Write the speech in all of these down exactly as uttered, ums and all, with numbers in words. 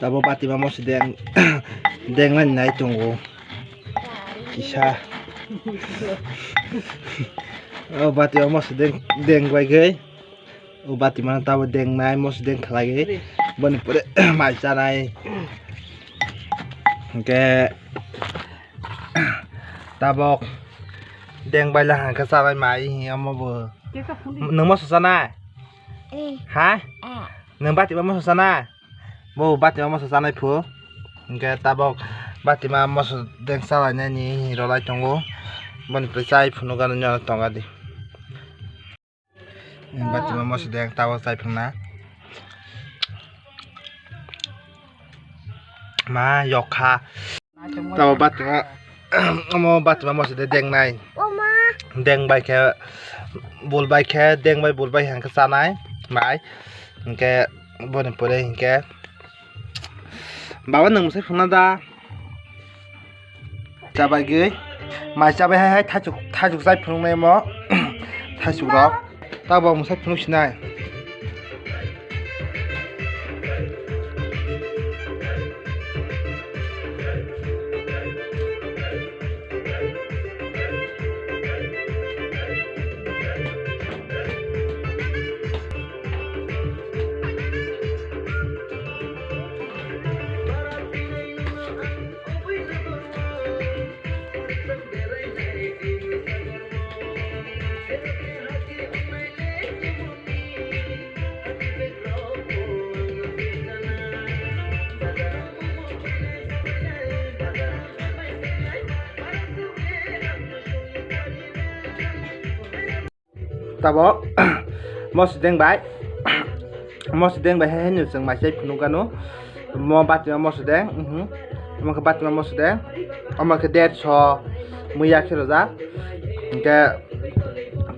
Tabo batima moso deng, deng nai nai tongo. Kisa. O batima moso deng, deng bai gwi. O batima tabo deng nai, moso deng khlai gwi. Boni pore mai chanai. Hwnkhe tabok deng bai lahang khe chanai mai hi omo bo. Nwng moso chanai? Eh. Ha? Eh. Nwng batima moso chanai? Bo batima moso chanai phu. Hwnkhe tabok batima moso deng chalainani hi rolai tongo. Boni pore chai phunukgano nini tonga di. Batima moso deng tabok chai phunukna. Ma yokha. Tabok batima, omo batima moso de deng nai. Deng bai khe, bul bai khe, deng bai bul bai hwnkhe chanai bai. Hwnkhe boni pore hwnkhe baba nwng mwsai phunukna da? Chabai gwi mai chabai hai hai thaichuk, thaichuk chai phunuknai omo. Thaichuk rok tabok mwsai phunuk sinai. Tabok moso deng bai, moso deng bai hai hwnwi chwng mai chai phunukgano. Mo batima moso deng, mhm. Omo khe batima moso deng. Omo khe derso muya khe rwjak. Hwnkhe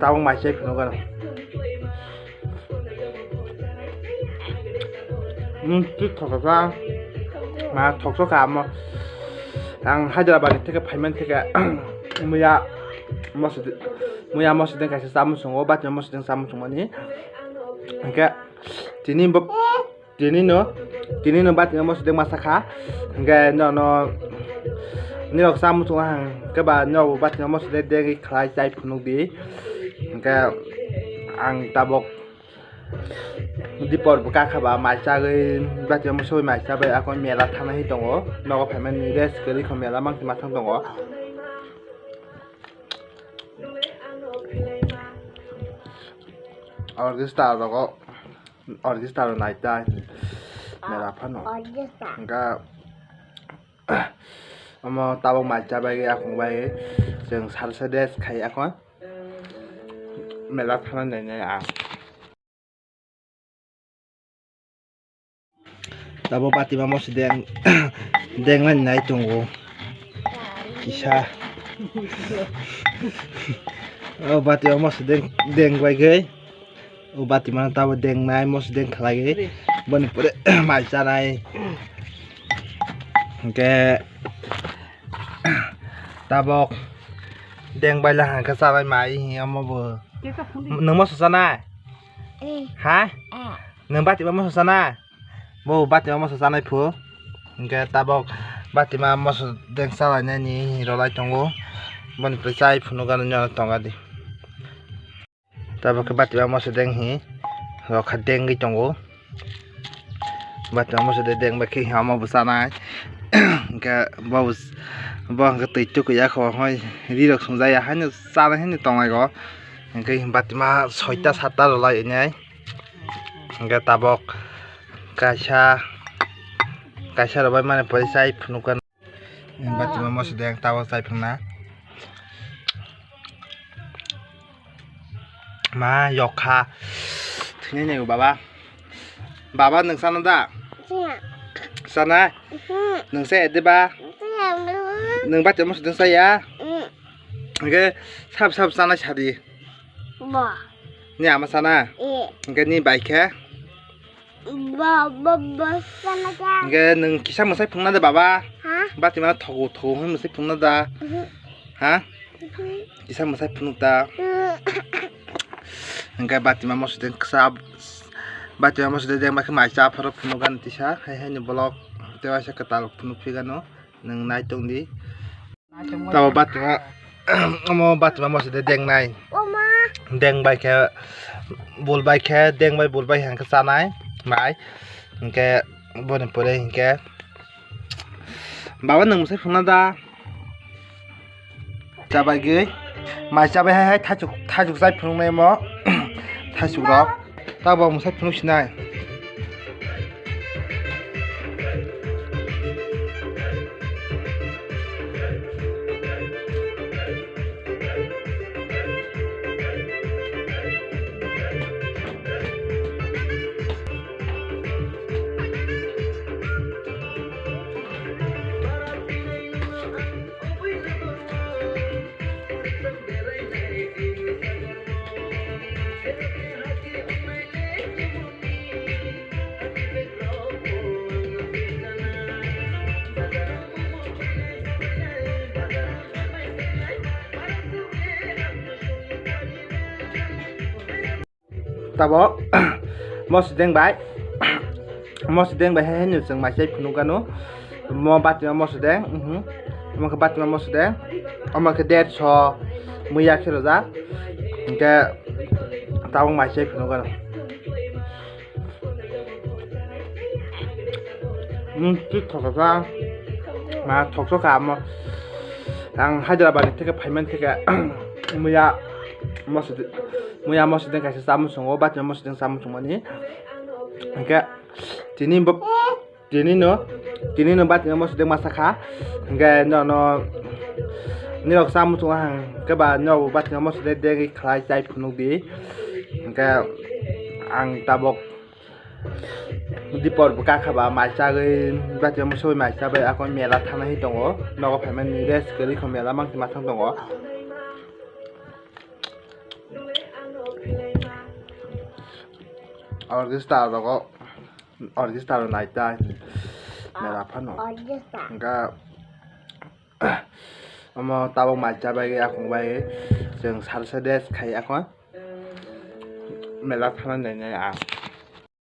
tabok mai chai phunukgano. Hmm, twi thoksa. Ma thoksa ka mo. Ang Hyderabad ni theke phaimani theke muya moso de, muya moso de kaisa chamung songo, batima moso de chamung songmani. Hwnkhe tini bo, tini no, tini no batima moso de masa kha. Hwnkhe no, no, nirok chamung songo hang khe ba no batima moso de de khlai chai phunuk di. Hwnkhe ang tabok Dipor bo kakha ba mai chagwi, batima moso mai chabai, akon mela thana hi tongo. Nogo phaimani rest kwrwi kho, mela mangtwi mathang tongo. Orchestra rogo, orchestra rok nai ta mela phano. Hwnkha omo tabok mai chabai, akon bai chwng salsa rest khai akon. Mela thana nainai ang. Tabok batima moso deng, deng nai nai tongo. Kisa. O batima moso deng, deng bai gwi. O batima tabo deng nai, moso deng khlai gwi. Boni pore mai chanai. Hwnkhe tabok deng bai lahang khe chanai mai hi omo bo. Nwng moso chanai? Eh. Ha? Eh. Nwng batima moso chanai? Bo batima moso chanai phu. Hwnkhe tabok batima moso deng chalainani rolai tongo. Boni pore chai phunukgano nini tonga di. Tabok khe batima moso deng hi rokha dengwi tongo. Batima moso de deng bai khe omo bo chanai. Hwnkhe bo, bo hwnkhe twi tukui ya kho, hoi ri rok swngjak ya haino chanai haino tonglai o. Hwnkhe batima soita satta rolai nai. Hwnkhe tabok kaisa, kaisa rok bai mani pore chai phunukgano. Batima moso de ang tabok chai phunukna. Ma yokha. Thwinai nai o baba. Baba nwng chana da? Chana. Chana? Mhm. Nwng chaya de ba? Chaya. Nwng batima moso de chaya? Mm. Hwnkhe sab sab chanai sadi. Bo. Ni ama chana? Eh. Hwnkhe ni bai khe? Bo, bo, bo, sana kya? Hwnkhe nwng kisa mwsai phunukna da baba? Ha? Batima thogo thogo hwnwi mwsai phunukna da? Mhm. Ha? Mhm. Kisa mwsai phunuk da? Mhm. Hwnkhe batima moso de kisa Batima moso de deng bai khe mai cha phoro phunuk gani tisa, hai hai ni vlog tei waisa kwtal phunuk phi gano, nwng nai tong di. Tabo batima, omo batima moso de deng nai. Deng bai khe, bul bai khe, deng bai bul bai hang khe chanai mai. Hinkhe boni pore hinkhe baba nwng mwsai phunukna da? Chabai gwi mai chabai hai hai thaichuk, thaichuk chai phunuknai mo. Thaichuk rok tabo mwsai phunuk sinai. Tabo moso deng bai, moso deng bai hai hai no chwng mai chai phunuk gano. Mo batima moso deng, mhm. Omo khe batima moso deng. Omo khe derso muya khe rwjak. Hinkhe tabuk mai chai phunuk gano. Hmm, twi thoksa. Ma thoksa kha mo. Ang Hyderabad ni theke phaiman theke muya moso de, muya moso de kaisa chamung songo, batima moso de chamung songmani. Hinkhe tini bo, tini no, tini no batima moso de masa kha. Hinkhe no, no, nirok chamung songo hang khe ba no batima moso de degwi khlai chai phunuk di. Hinkhe ang tabok Dipor bo kakha ba mai chagwi, bati omo soi mai chabai, akon mela thana hi tongo, nogo phaimani rest kwrwi kho, mela mangsi mathang tongo. Orchestra rogo, orchestra rok nai ta mela phano. Orchestra. Hingkha omo tabok mai chabai, akon bai chwng salsa rest khai akon. Mela thana nai nai ang.